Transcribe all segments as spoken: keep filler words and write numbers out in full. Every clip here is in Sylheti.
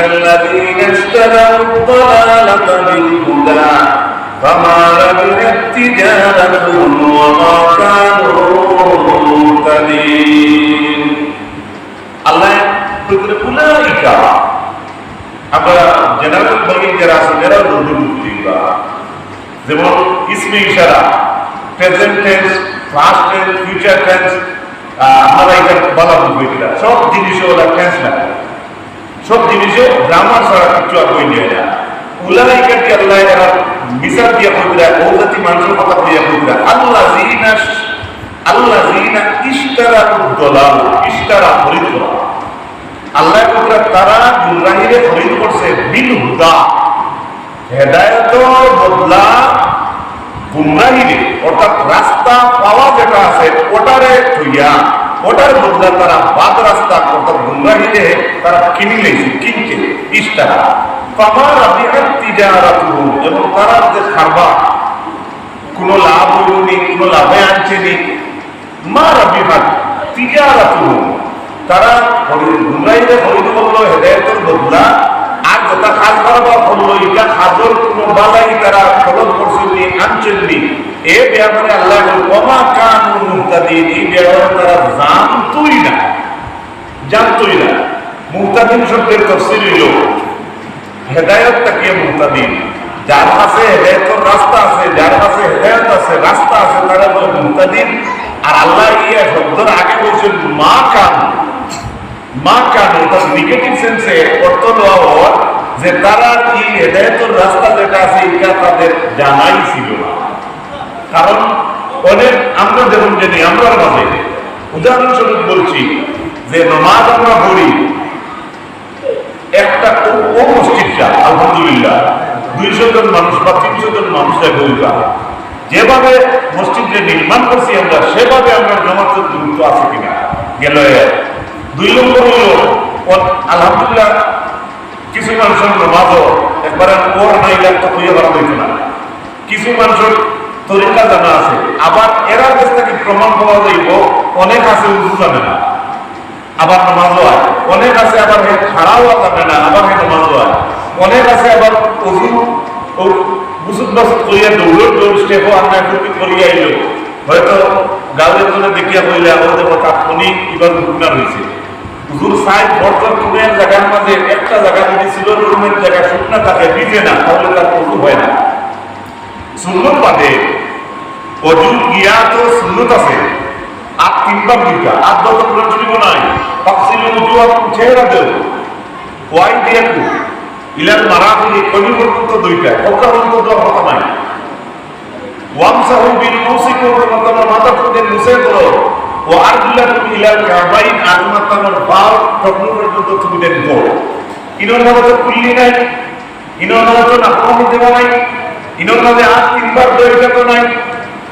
الذين اشتروا الضلالة بالهدى فما ربحت تجارتهم وما كانوا مهتدين. আল্লাহ কইরা, উলাইকা, আমরা জেনারেল ভাবে যারা আছি, এরাও দুর্নীতি বুঝি বা। যেমন ইসমে ইশারা, present tense, past tense, future tense, আমরা এটা ভালা বুঝি না। সব জিনিসে ওরা টেন্স লাগে। সব জিনিসে গ্রামার ছাড়া কিচ্ছু আগে যায় না। উলাইকা কি আল্লাহ এরা মিসাল দিয়া কইরা, ও জাতি মানুষের কথা কইয়া কইরা, আল্লাযিনা, আল্লাযিনা ইশতারাউদ দালালা, ইশতারা খরিদ করা। আল্লাহ কইরা তারা গুমরাহিরে খরিদ করছে বিল হুদা, হেদায়েতর বদলা গুমরাহিরে, অর্থাৎ রাস্তা পাওয়া যেটা আছে, ওটারে থইয়া, ওটার বদলা তারা বাদ রাস্তা, অর্থাৎ গুমরাহিরে তারা কিনি লইছে, কিনছে, ইশতারা। ফামা রাবিহাত তিজারাতুহুম, এবং তারা যে কারবার, কোনো লাভ হইল নি, কোনো লাভে আনছে নি, মা রাবিহাত তিজারাতুহুম, তারা খরিদ, গুমরাহিরে খরিদ করলো হেদায়েতর বদলা, আর যেটা কাজ কারবার করলো, এটা কাজর কোনো বালাই তারা খরচ করছেন নি, আনছেন নি। এ ব্যাপারে আল্লাহ বলেন, "ওমা কানু মুহতাদিন", এই ব্যাপারে তারা জানতই না, জানতই না। মুহতাদিন শব্দের তফসির হইল হেদায়েত থাকিয়া মুহতাদিন। যার কাছে হেদায়েতর রাস্তা আছে, যার কাছে হেদায়েত আছে, রাস্তা আছে, তারা বলে মুহতাদিন। আর আল্লাহ ইয়া শব্দর আগে বলছেন মা কানু। মা কানু, অর্থাৎ নেগেটিভ সেন্সে অর্থ নেওয়া হয় যে তারা এই হেদায়েতর রাস্তা যেটা আছে, এটা তাদের জানাই ছিল না। কারণ অনেক আমরা যেমন জানি, আমরার মাঝে উদাহরণস্বরূপ বলছি যে নামাজ আমরা পড়ি, একটা ও, ও মসজিদটা, আলহামদুলিল্লাহ, দুইশো জন মানুষ বা তিনশো জন মানুষ যায় বলবা, যেভাবে মসজিদটা নির্মাণ করছি আমরা, সেভাবে আমরা জমাতের গুরুত্ব আছে কিনা গেল এক। দুই নম্বর হইল, ও, আলহামদুলিল্লাহ, কিছু মানুষের নামাজও একবারে ওর নাই লাগতো হইয়া করা হইতো না। কিছু মানুষের তরিকা জানা আছে, আবার এরার কাছ থেকে প্রমাণ পাওয়া যাইব, অনেক আছে উজু জানে না, আবার নামাজও হয়। অনেক আছে আবার হে খাড়াও জানে না, আবার হে নামাজও হয়। অনেক আছে আবার উজু, ও বুসুত বাসুত করিয়া দৌড় দৌড় স্টেপও আন্না ফুটি করিয়া আইল। হয়তো গাউর জন্য দেখিয়া কইলে আমাদের কথা ফোনে এবার ঘটনা রয়েছে। উজুর সাইড বর্তমান কোনো এক জায়গার মাঝে একটা জায়গা যদি সিলর রুমের জায়গা শুকনা থাকে, ভিজে না, তাহলে তার উজু হয় না। সুন্নত বাদে অজু গিয়া তো সুন্নত আছে, আর তিনবার দুইটা, আর যত প্রয়োজন নাই, তাফসিলুল উজু আর চেহারা দেও, ওয়াই দিয়ে একটু, ইলাল মারাফিক, কনি পর্যন্ত দুইটা, কবজা পর্যন্ত দেওয়ার কথা নাই। ওয়ামসাহু বিরুউসিকুম, তোমরা তোমার মাথা থেকে মুছে করো, ওয়া আরজুলাকুম ইলাল কাবাইন, আর তোমার তোমার পাও টকনু পর্যন্ত তুমি দেন করো। ইনোর মতো তো কুল্লি নাই, ইনোর মাঝে তো নাফরমানি দেওয়া নাই, ইনোর মাঝে আর তিনবার দইটা তো নাই।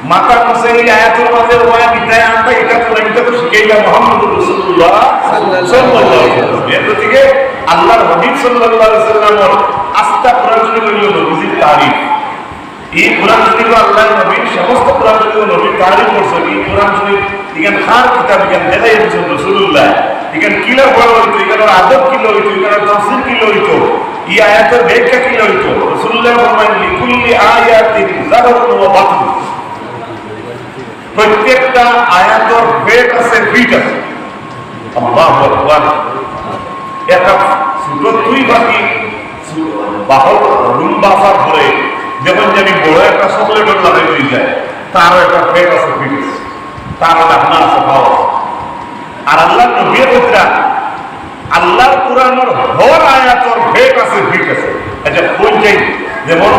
মাথা মুছে এই আয়াতের মাঝে ওয়া বিদায় আনতা, এটা তো নাই, এটা তো শিখাইলা মুহাম্মদুর রাসূলুল্লাহ সাল্লাল্লাহু আলাইহি ওয়াসাল্লাম। এর গতিকে আল্লাহর হাবিব সাল্লাল্লাহু আলাইহি ওয়াসাল্লামর আস্তা কোরআন শরীফ হইল নবীজির তারিফ। এই কোরআন শরীফ আল্লাহর নবীর সমস্ত কোরআন শরীফ নবীর তারিফ করছে। এই কোরআন শরীফ ইখান কার কিতাব, ইখান দেখাই দিয়েছেন রাসূলুল্লাহ। ইখান কিলা পড়া হইতো, ইখানর আদব কিলা হইতো, ইখানর তাফসীর কিলা হইতো, এই আয়াতের ব্যাখ্যা কিলা হইতো। রাসূলুল্লাহ ফরমাইন, "লিকুল্লি আয়াতিন যাহরুন ওয়া বাতনুন।" প্রত্যেকটা আয়াতর পেট আছে, পিঠ আছে। আল্লাহু আকবার। একটা ছোট তুই পাখি বাহর রুম বাসার পরে যখন জানি বড় একটা চকলেটর লাগাই হয়ে যায়, তারও একটা পেট আছে, পিঠ আছে। তার ডাকনা আছে, পাও আছে। আর আল্লাহর নবী কইতরা, আল্লাহর কোরআনর হর আয়াতর পেট আছে, পিঠ আছে। আচ্ছা, কোন যাই, যেমন,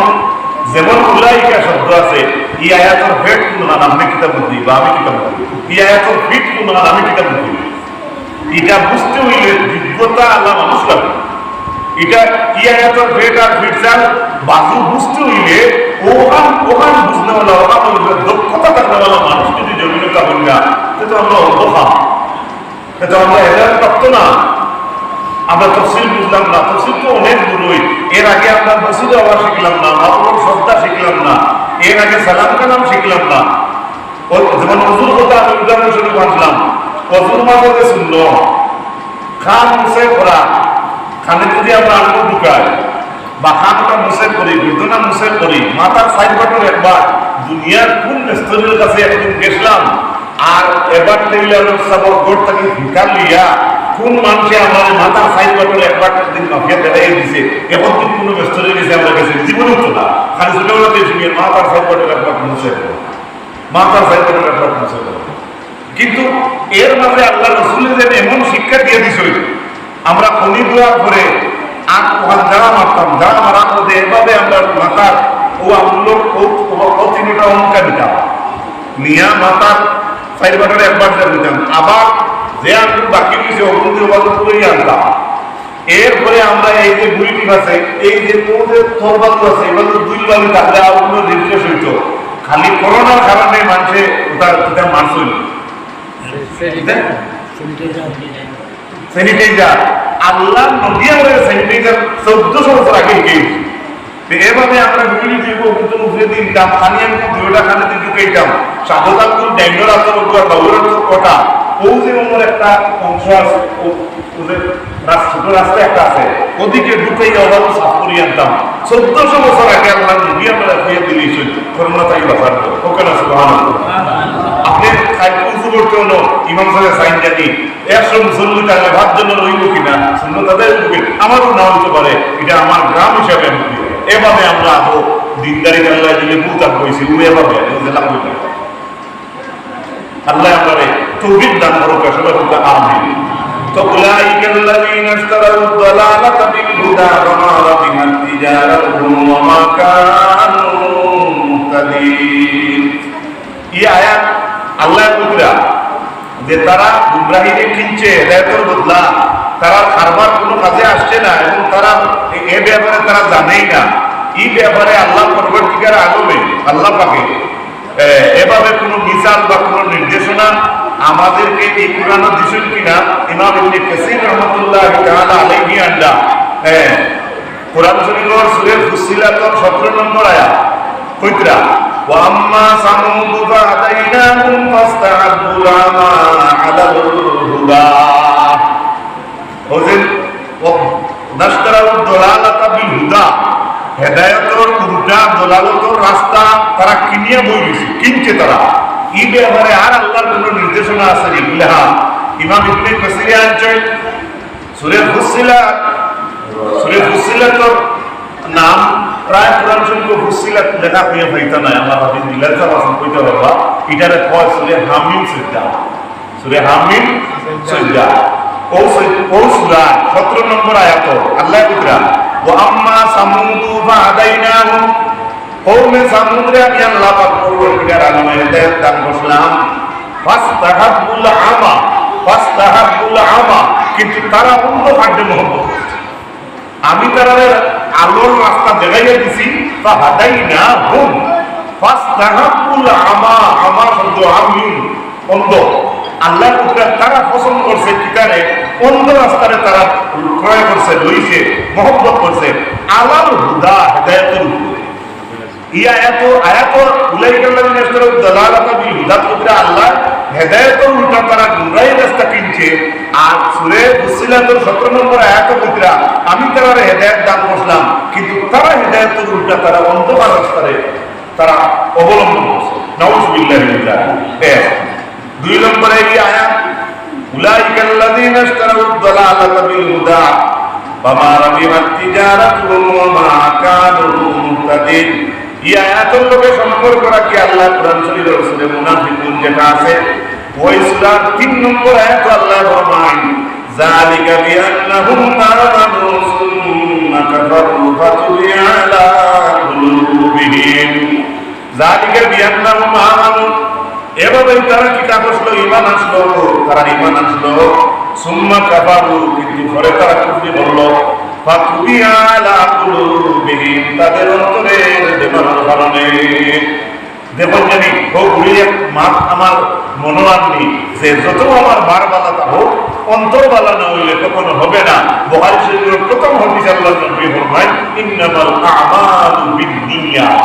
যেমন উলাইকা শব্দ আছে, এই আয়াতর পেট কোন নাম, আপনি কিতাব বুঝি বা আমি কিতাব বুঝি, এই আয়াতর পিঠ কোন নাম, আমি কিতাব বুঝি। এটা বুঝতে হইলে যোগ্যতা আলা মানুষ লাগে। এটা কি আয়াতর পেট আর পিঠ চাল বাজু বুঝতে হইলে ওখান, ওখান বুঝনেওয়ালা, ওখান হইলে দক্ষতা থাকনেওয়ালা মানুষ যদি জমিনে থাকেন না, তে তো আমরা অন্ধ খাম, তে তো আমরা হেদায়ত প্রাপ্ত না। আমরা তফসির বুঝলাম না, তফসির তো অনেক দূরই। এর আগে আমরা মসজিদে আওয়া শিখলাম না, মাহফিলে শ্রদ্ধা শিখলাম না, এর আগে সালাম কালাম শিখলাম না। ও, যেমন অজুর কথা আমি উদাহরণস্বরূপ আনলাম, অজুর মাঝে যে শূন্য, খান মুছে করা, কানে যদি আমরা আঙ্গুল ঢুকাই, বা কানটা মুছে করি, গর্দনা মুছে করি, মাথার সাইড বাটর একবার, দুনিয়ার কোন মেস্তরির কাছে একদিন গেছিলাম, আর এবার টেইলর সাবর ঘর থাকি ফিতা লইয়া কোন মানষে আমার মাথার সাইড বাটর একবার একদিন মাপিয়া দেখাইয়া দিছে? এখন তো কোনো মেস্তরির কাছে আমরা গেছি, জীবনেও তো না। খালি ছোটবেলাতে শুনি মাথার সাইড বাটর একবার মুছে করো, মাথার সাইড বাটর একবার মুছে করো। কিন্তু এর মাঝে আল্লাহ রসুলে যেন এমন শিক্ষা দিয়া দিছইন, আমরা খনি দেওয়ার পরে আর ওখান ঝাড়া মারতাম, ঝাড়া মারার মধ্যে এভাবে আমরা মাথার ও আঙুল, ও, ও, ও তিনটা অঙ্কা নিতাম, নিয়া মাথার সাইড বাটর একবার যা নিতাম, আবার যে আঙুল বাকি রয়েছে ওগুলো দিয়ে ওভাবে পুরোই আনতাম। এরপরে আমরা এই যে গুলিটি আছে, এই যে ও যে তরবারি আছে, এবার দুই বালি থাকলে আর কোনো রিফ্রেশ হইতো। খালি করোনার কারণে মানুষে ওটা, ওটা মারছইন। স্যানিটাইজার। আল্লাহ নবী আমরা স্যানিটাইজার চোদ্দশো বছর আগে শিখে গেছি। তো এভাবে আমরা বিভিন্ন জীব কিন্তু উপরে দিন দাম পানি আমি দুইটা খানে দিয়ে ঢুকাইতাম। সাধু ঠাকুর ড্যাংলোর আসর উপর বাবুর আসর কটা, ও যে ওমর একটা অংশ আছে, ও, ও যে রাস্তা, ছোট রাস্তা একটা আছে, ওদিকে ঢুকাইয়া ওরা তো সাফ করিয়া আনতাম। চোদ্দশো বছর আগে আল্লাহ নবী আমরা ফিরে দিলেই সই, করোনা তাই বাঁচার জন্য। ওকে না, সুবহানাল্লাহ। আপনি খাই উজু করতে হলো, ইমাম সাহেব সাইন জানি, একশো মুসল্লি তাহলে ভাত জন্য রইব কিনা? সুন্নত আদায় হইব কি? আমারও না হইতে পারে, এটা আমার গ্রাম হিসাবে আমি করি। এভাবে আমরা আরো দিনদারি আল্লাহ দিলে বুঝতাম কইছি, ও এভাবে আমি জেলা করি না। আল্লাহ আমারে তৌফিক দান করুক, সবাই বলতে আমিন। তো উলাইকাল্লাযীনা ইশতারাউদ দালালাতা বিল হুদা ফামা রাবিহাত তিজারাতুহুম ওয়া মা কানু মুহতাদিন। এই আয়াত আল্লাহ বুঝরা যে তারা গুমরাহিরে কিনছে হেদায়েতর বদলা, তারা কারবার কোনো কাজে আসছে না এবং তারা এ, এ ব্যাপারে তারা জানেই না। এই ব্যাপারে আল্লাহ পরবর্তীকার আলমে আল্লাহ পাকে এ, এভাবে কোনো মিসাল বা কোনো নির্দেশনা আমাদেরকে এই কোরআনে দিছইন কিনা? ইমাম ইবনে কাসির রহমাতুল্লাহি তাআলা আলাইহি আন্ডা, এ, কোরআন শরীফর সূরা ফুসসিলাতর সতেরো নম্বর আয়াত কইতরা, "ওয়া আম্মা সামুদু ফাহাদাইনাহুম ফাস্তাহাব্বুল আমা আলাল হুদা।" বুঝেন? ওয়া ইশতারাউদ দালালাতা বিল হুদা, হেদায়েতর উল্টা দালালতর রাস্তা তারা কিনিয়া বই গেছে, কিনছে তারা। এই ব্যাপারে আর আল্লাহর কোনো নির্দেশনা আছে নি? বলে, হ্যাঁ, ইমাম ইবনে কাসিরে আনছে, সূরা ফুসসিলাত, সূরা ফুসসিলাতর নাম প্রায় কোরআন শরীফ ফুসসিলাত লেখা হইয়া পাইতা নাই। আমার হাদিস দিলার সাহেব আছেন, কইতে পারবা, এটারে কয় সূরা হামিম সিজদা। সূরা হামিম সিজদা। ও সূ-, ও সূরা সতেরো নম্বর আয়াত। আল্লাহ কইরা, "ওয়া আম্মা সামুদু ফাহাদাইনাহুম।" কওমে সামুদরে আমি আল্লাহ পাক পরবর্তীকার আলমে হেদায়েত দান করলাম। "ফাস্তাহাব্বুল আমা, ফাস্তাহাব্বুল আমা।" কিন্তু তারা অন্ধ খাদ্যে মহব্বত করছে। আমি তারারে আলোর রাস্তা দেখাইয়া দিছি, ফাহাদাইনাহুম, ফাস্তাহাব্বুল আমা, আমা শব্দ আময়ুন, অন্ধ। আল্লাহর উপরে তারা পছন্দ করছে কিতারে, অন্ধ রাস্তারে তারা ক্রয় করছে, লইছে, মহব্বত করছে, আলাল হুদা, হেদায়েতর উপরে। এই আয়াত, আয়াত, উলাইকাল্লাযীনা ইশতারাউদ দালালাতা বিল হুদা, কইরা আল্লাহ হেদায়েতর উল্টা তারা গুমরাহি রাস্তা কিনছে। আর সূরা ফুসসিলাতর সতেরো নম্বর আয়াত কইরা, "আমি তারারে হেদায়েত দান করলাম, কিন্তু তারা হেদায়েতর উল্টা তারা অন্ধকার রাস্তারে তারা অবলম্বন করছে।" নাউজুবিল্লাহি মিন যালিক। এক। দুই নম্বরে এই আয়াত, "উলাইকাল্লাযীনা ইশতারাউদ দালালাতা বিল হুদা, ফামা রাবিহাত তিজারাতুহুম ওয়া মা কানু মুহতাদিন।" এই আয়াতর লগে সম্পর্ক রাখি আল্লাহ কোরআন শরীফর সূরা মুনাফিকুন যেটা আছে, ওই সূরার তিন নম্বর আয়াত আল্লাহ ফরমায়, "যালিকা বিআন্নাহুম আমানু সুম্মা কাফারু ফাতুবিআ আলা কুলুবিহিম।" যালিকা বিআন্নাহুম আমানু, এভাবেই তারা কিতাব আসলো, ঈমান আসলো, তারা ঈমান আসলো, সুম্মা কাফারু, কিন্তু পরে তারা কুফরি করলো, ফাতুবিআ আলা কুলুবিহিম, তাদের অন্তরের বেমারের কারণে। দেখুন জানি, ও বুড়ি এক মাত আমার মনো আননি, যে যত আমার বার বালা তা হোক, অন্তর বালা না হইলে কখনো হবে না। বুখারী শরীফর প্রথম হাদিস আল্লাহর নবী ফরমায়, "ইন্নামাল আমালু বিন্নিয়াত।"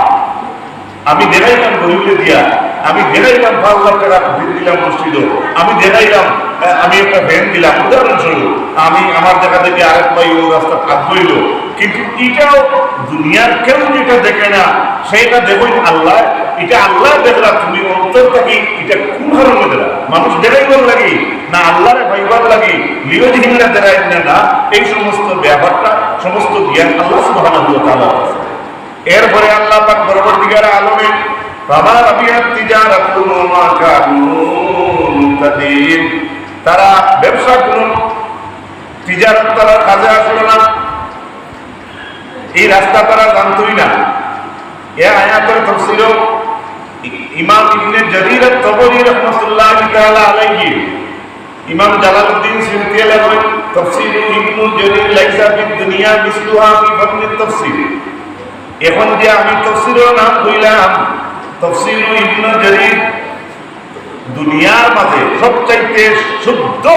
আমি দেখাইতাম গরিবরে দিয়া, আমি দেখাইলাম পাঁচ লাখ টাকা দিলাম মসজিদও, আমি দেখাইলাম, আহ, আমি একটা ভ্যান দিলাম, উদাহরণস্বরূপ। আমি আমার দেখা দেখি আরেক ভাই ও রাস্তা ভাগ হইল, কিন্তু এটাও দুনিয়ার কেউ যেটা দেখে না, সেটা দেখইন আল্লায়। এটা আল্লায় দেখলা, তুমি অন্তর থাকি এটা কোন কারণে দিলা? মানুষ দেখাইবার লাগি না আল্লারে পাইবার লাগি? লিওজিহিল্লা দেখাইন না, না, এই সমস্ত ব্যাপারটা, সমস্ত জ্ঞান আল্লাহ সুবহানাহু ওয়া তাআলার কাছে। এরপরে আল্লাহ পাক পরবর্তীকার আলমে, "ফামা রাবিহাত তিজারাতুহুম ওয়া মা কানু মুহতাদিন।" তারা ব্যবসা কোনো তিজারত তারা কাজে আসলো না, এই রাস্তা তারা জানতই না। এ আয়াতের তফসিরও ইমাম ইবনে জরির আত-তাবারি রহমতুল্লাহ তাআলা আলাইহি, ইমাম জালালউদ্দিন সিউতি লেখেন, "তফসিরু ইবনু জরির লাইসা ফিদ দুনিয়া মিসলুহা ফি ফান্নিত তাফসির।" এখন যে আমি তফসিরর নাম কইলাম, তফসিরু ইবনু জরির দুনিয়ার মাঝে সবচাইতে শুদ্ধ,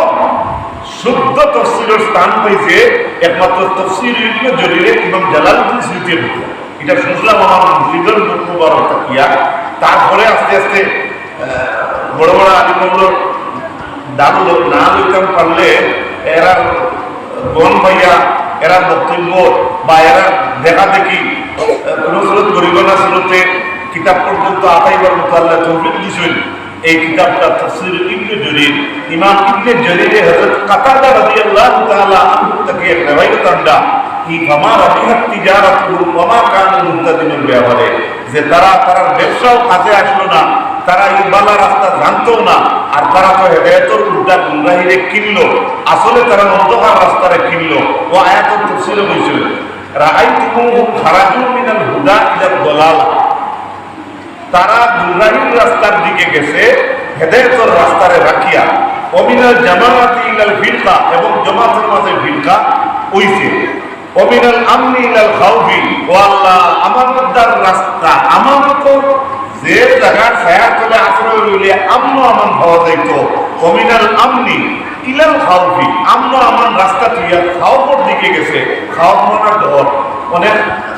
শুদ্ধ তফসিরর স্থান পাইছে একমাত্র তফসির ইবনে জরিরে ইমাম জালালউদ্দিন সিউতিয়ে লিখছে। এটা শুনলাম আমার মুর্শিদর মুখ মুবারক থাকিয়া। তারপরে আস্তে আস্তে, আহ, বড় বড় আলিম অকলর দাম লো-, না লইতাম পারলে এরা গণ পাইয়া এরা বক্তব্য বা এরা দেখা দেখি, আহ, কোনো স্রোত গরিব না স্রোতে কিতাব পর্যন্ত আতাইবার মতো আল্লাহ তৌফিক দিছেন। এই কিতাবটা তফসির ইবনে জরির, ইমাম ইবনে জরিরে হযরত কাতাদা রাদিয়াল্লাহু তাআলা আনহু থেকে এক রেওয়ায়াত আমরা, কি, "ফামা রাবিহাত তিজারাতুহুম ওয়া মা কানু মুহতাদিন" ব্যাপারে, যে তারা, তারার ব্যবসাও কাজে আসলো না, তারা এই বালা রাস্তা জানতো না, আর তারা তো হেদায়েতর উল্টা গুমরাহিরে কিনলো, আসলে তারা অন্ধকার রাস্তারে কিনলো। ও আয়াতের তফসিরে বলছিল, "রাআইতুমুহুম খারাজু মিনাল হুদা ইলাদ দালালা।" তারা গুমরাহির রাস্তার দিকে গেছে, হেদায়েতর রাস্তারে রাখিয়া। "ওয়া মিনাল জামাআতি ইলাল ফিরকা", এবং জমাতের মাঝে ফিরকা হইছে। "ওয়া মিনাল আমনি ইলাল খাউফি", ও আল্লাহ, আমানতদার রাস্তা, আমানতর যে জায়গার ছায়ার তলে আশ্রয় লইলে আমন আমান পাওয়া যাইত। "ওয়া মিনাল আমনি ইলাল খাউফি", আমন আমান রাস্তা থইয়া খাউফর দিকে গেছে। খাউফ মানে ডর। অনেক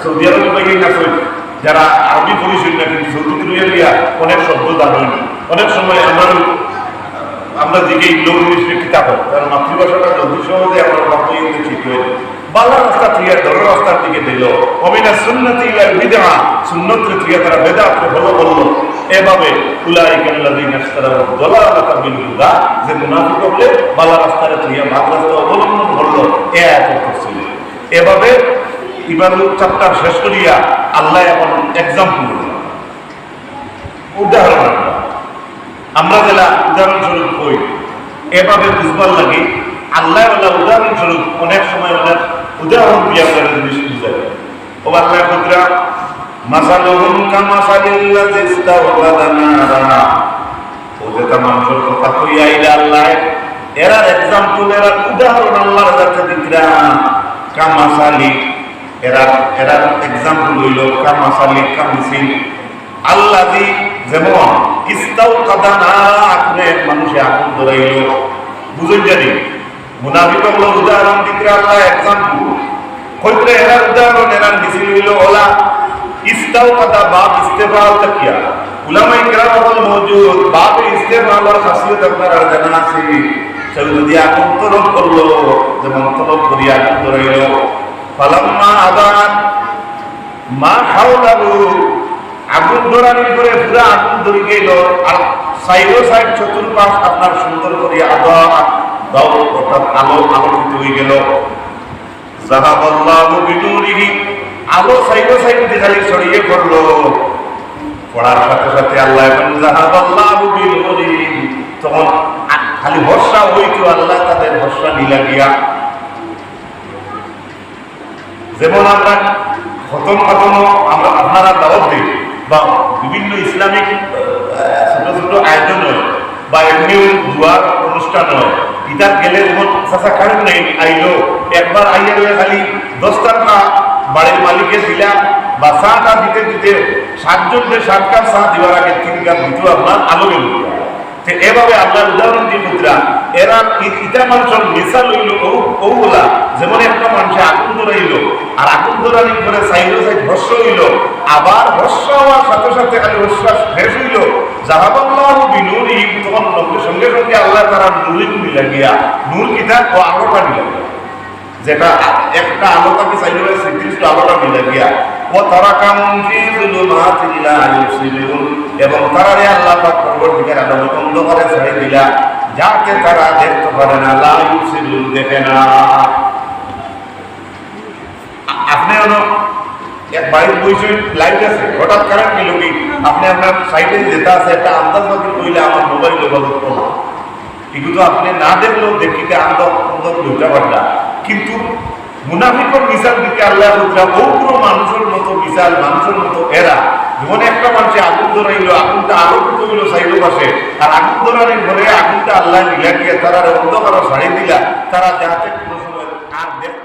সৌদি আরব ভাই না কই, যারা আরবি পড়ছইন না, কিন্তু সৌদিত রইয়া অনেক শব্দ জানইন না। অনেক সময় আমরা, আমরা দিকে ইংলো ইংলিশে কিতাব হয়, কারণ মাতৃভাষাটা জলদি সহজে আমরা বাপ মায়ের ঠিক হয়। বালা রাস্তা থইয়া ডরর রাস্তার দিকে দিল। "ওয়া মিনাস সুন্নতি ইলাল বিদআ", সুন্নতরে থইয়া তারা বেদাতরে ফলো করলো। এভাবে, "উলাইকাল্লাযিনা ইশতারাউদ দালালাতা বিল হুদা", যে মুনাফিক অকলে বালা রাস্তারে থইয়া বাদ রাস্তা অবলম্বন করলো, এ আয়াত করছিল। এভাবে ইবাদত চাপটা শেষ করিয়া আল্লাহ এখন এক্সাম্পল, উদাহরণ আনবা। আমরা যেলা উদাহরণস্বরূপ কই, এভাবে বুঝবার লাগি আল্লাহ ওলা উদাহরণস্বরূপ অনেক সময় অনেক উদাহরণ দিয়া করে জিনিস বুঝায়। ও আল্লাহ কুদরা, "মাসালুহুম কামাসালিল্লাযী ইস্তাওকাদা নারা।" ও যেটা মানুষের কথা কই আইলে আল্লাহ, এরার এক্সাম্পল, এরার উদাহরণ আল্লাহর কাছে দিতরা, কামাসালি, এরার, এরার এক্সাম্পল হইল কামাসালি, কামিসিল, আল্লাযী, যেমন, ইস্তাওকাদা নারা, আগুনে এক মানুষে আগুন ধরাইল। বুঝুন জানি, মুনাফিক অকলর উদাহরণ দিতরা আল্লাহ এক্সাম্পল। কইতরা এরার উদাহরণ, এরার মিসিল হইল ওলা, ইস্তাওকাদা বাব ইস্তেফাল থাকিয়া। উলামায়ে কেরাম অকল মওজুদ, বাব ইস্তেফালর খাসিয়ত আপনারার জানা আছে। কেউ যদি আগুন তলব করলো, যেমন তলব করি আগুন ধরাইল, ফালাম্মা আদাআত মা হাওলাহু, আগুন ধরানির পরে পুরা আগুন ধরি গেল, আর চাইরো সাইড চতুর্পাশ আপনার সুন্দর করি আদা দাও, অর্থাৎ আলো আলোকিত হয়ে গেল। যাহাবাল্লাহু বিনুরিহি, আলো চাইরো সাইড দিয়ে খালি ছড়িয়ে পড়লো। পড়ার সাথে সাথে আল্লাহ এখন যাহাবাল্লাহু বিনুরিহি, তখন আ-, খালি হর্ষা হইতো, আল্লাহ তাদের হর্ষা নিলা গিয়া। যেমন আমরা খতম খতম আমরা আপনারা দাওয়াত দিই বা বিভিন্ন ইসলামিক, আহ, ছোট ছোট আয়োজন হয় বা এমনিও দুয়ার অনুষ্ঠান হয়, ইতাত গেলে যেমন চাচা কারেন্ট নাই আইলো, একবার আইয়া গেলে খালি দশ টাকা বাড়ির মালিকে দিলাম বা চাটা দিতে দিতে সাতজনকে সাত কাপ চা দিবার আগে তিন কাপ দিতেও আপনার আলো গেল। তে এভাবে আল্লাহর উদাহরণ দিয়ে বুঝরা, এরা ই-, ইতা মানুষের মিসাল হইল ও, ওগুলা, যেমন একটা মানুষে আগুন ধরাইল, আর আগুন ধরানির পরে চাইল, চাই হর্ষ হইল, আবার হর্ষ হওয়ার সাথে সাথে খালি হর্ষ শেষ হইল, যাহাবাল্লাহু বিনুরিহিম, তখন সঙ্গে সঙ্গে সঙ্গে আল্লাহ তারা নূরে নিলা গিয়া, নূর কিতা? ও আলোটা নিলা গিয়া। যেটা একটা আলো থাকে চাইলে ছয়ত্রিশটা আলোটা নিলা গিয়া। ওয়া তারাকাহুম ফি যুলুমাতিন লা ইউবসিরুন, এবং তারারে আল্লাহ পাক পরবর্তীকালে আলো অন্ধকারে ছাড়ি দিলা, যাতে তারা দেখতে পারে না, লা ইউবসিরুন, দেখে না। আ-, আপনি হলো এক বাড়ির বইছইন, লাইট আছে, হঠাৎ কারেন্ট গেল কি, আপনি আপনার সাইডে যেটা আছে একটা আন্দাজ মতো কইলে আমার মোবাইল যোগাযোগ করবো। এগুলো তো আপনি না দেখলেও দেখিতে আন্দাজ আন্দাজ লইতে পারলা। কিন্তু মুনাফিকর মিসাল দিতে আল্লাহ বলছিলাম, ও পুরো মানুষের মতো মিসাল, মানুষের মতো এরা। যেমন একটা মানুষে আগুন ধরাইলো, আগুনটা আলোকিত হইলো চাইরো পাশে, আর আগুন ধরানোর পরে আগুনটা আল্লাহ নিলা গিয়া তারা অন্ধকারও ছাড়ি দিলা, তারা যাতে কোনো সময় আর দেখতে